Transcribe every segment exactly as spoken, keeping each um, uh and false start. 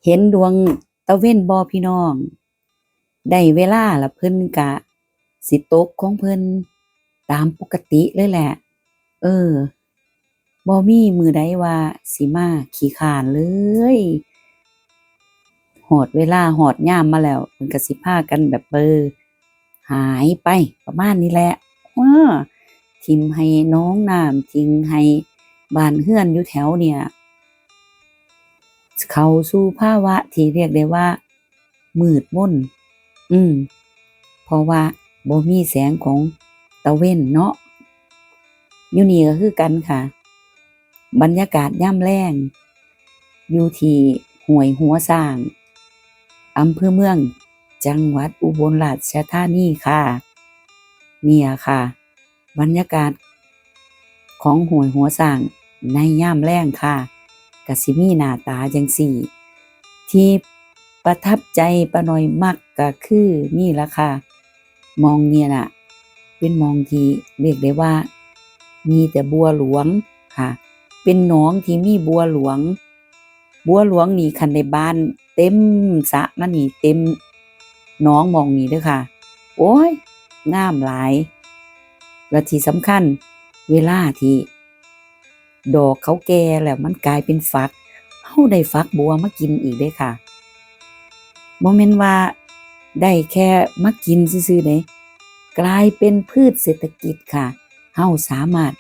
เห็นดวงตะเว็นบ่พี่น้อง ได้เวลาละเพิ่นกะสิตกของเพิ่นตามปกติเลยแหละ เออ บ่มีมื้อใดว่าสิมาขี้คร้านเลย ฮอดเวลาฮอดยามมาแล้ว เพิ่นกะสิพากันแบบ เออ หายไป ประมาณนี้แหละ เออ ถิ่มให้หนองน้ำ ถิ่มให้บ้านเฮือนอยู่แถวเนี่ย เข้าสู่ภาวะที่เรียกได้ว่ามืดมน อืม เพราะว่าบ่มีแสงของตะเว็นเนาะ อยู่นี่ก็คือกันค่ะ บรรยากาศยามแลง อยู่ที่ห้วยหัวช้าง อำเภอเมือง จังหวัดอุบลราชธานีค่ะ เนี่ยค่ะ บรรยากาศของห้วยหัวช้างในยามแลงค่ะ ก็สิมีหน้าตาจั่งซี้ ที่ประทับใจป้าน้อยมักก็คือนี่ล่ะค่ะ หม่องเนี่ยน่ะ เป็นหม่องที่เรียกได้ว่ามีแต่บัวหลวงค่ะ เป็นหนองที่มีบัวหลวง บัวหลวงนี่คันได้บานเต็มสระมานี่ เต็มหนองหม่องนี่เด้อค่ะ โอ้ย งามหลาย และที่สำคัญ เวลาที่ดอกเขาแก่แล้วมันกลายเป็นฝัก เฮาได้ฝักบัวมากินอีกเด้อค่ะ บ่แม่นว่าได้แค่มากินซื่อๆเด้ กลายเป็นพืชเศรษฐกิจค่ะ เฮาสามารถ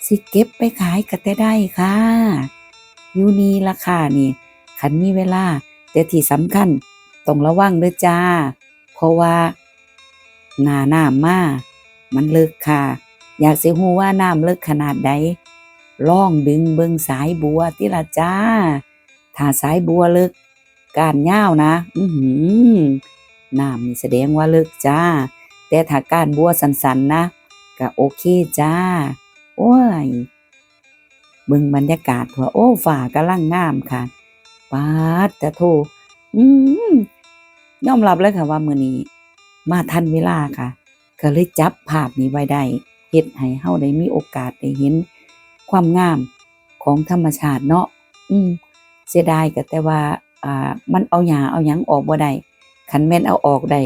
สิเก็บไปขายก็แต่ได้ค่ะ อยู่นี่ราคานี่ คันมีเวลา แต่ที่สำคัญต้องระวังเด้อจ้า เพราะว่าหน้าน้ำมา มันเลิกค่ะ อยากสิฮู้ว่าน้ำเลิกขนาดใด ลองดึงเบิ่งสายบัวติล่ะจ้า ถ้าสายบัวเลิก ก้านยาวนะ อื้อหือ น้ำนี่แสดงว่าเลิกจ้า แต่ถ้าก้านบัวสั้นๆนะ ก็โอเคจ้า โอ้ย เบิ่งบรรยากาศทั่ว โอ้ ฟ้ากำลังงามค่ะ ป๊าด ตะโธ อืม ยอมรับเลยค่ะว่ามื้อนี้มาทันเวลาค่ะ ก็เลยจับภาพนี้ไว้ได้ เฮ็ดให้เฮาได้มีโอกาสได้เห็นความงามของธรรมชาติเนาะ อืม เสียดายก็แต่ว่า อ่า มันเอาหญ้าเอาหยังออกบ่ได้ คันแม่นเอาออกได้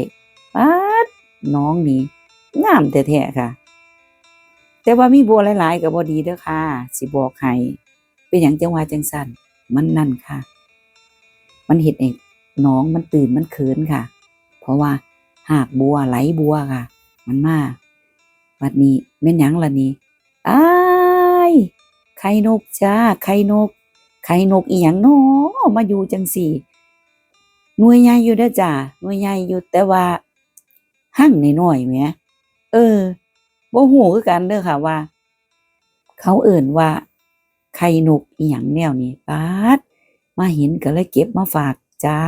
ป๊าด หนองนี่งามแท้ๆค่ะ แต่ว่ามีบัวหลายๆก็บ่ดีเด้อค่ะ สิบอกให้ เป็นหยังจั่งว่าจั่งซั้น มันนั่นค่ะ มันเฮ็ดให้หนองมันตื้นมันเขินค่ะ เพราะว่าฮากบัวไหลบัวค่ะ มันมา บัดนี้แม่นหยังล่ะนี่ อ้าย ไข่นกจ้า ไข่นก ไข่นกอีหยังน้อ มาอยู่จั่งซี้ หน่วยใหญ่อยู่เด้อจ้า หน่วยใหญ่อยู่ แต่ว่าฮังน้อยๆแหม เออ บ่ฮู้คือกันเด้อค่ะว่า เขาเอิ้นว่าไข่นกอีหยังแนวนี้ ป๊าด มาเห็นก็เลยเก็บมาฝากจ้า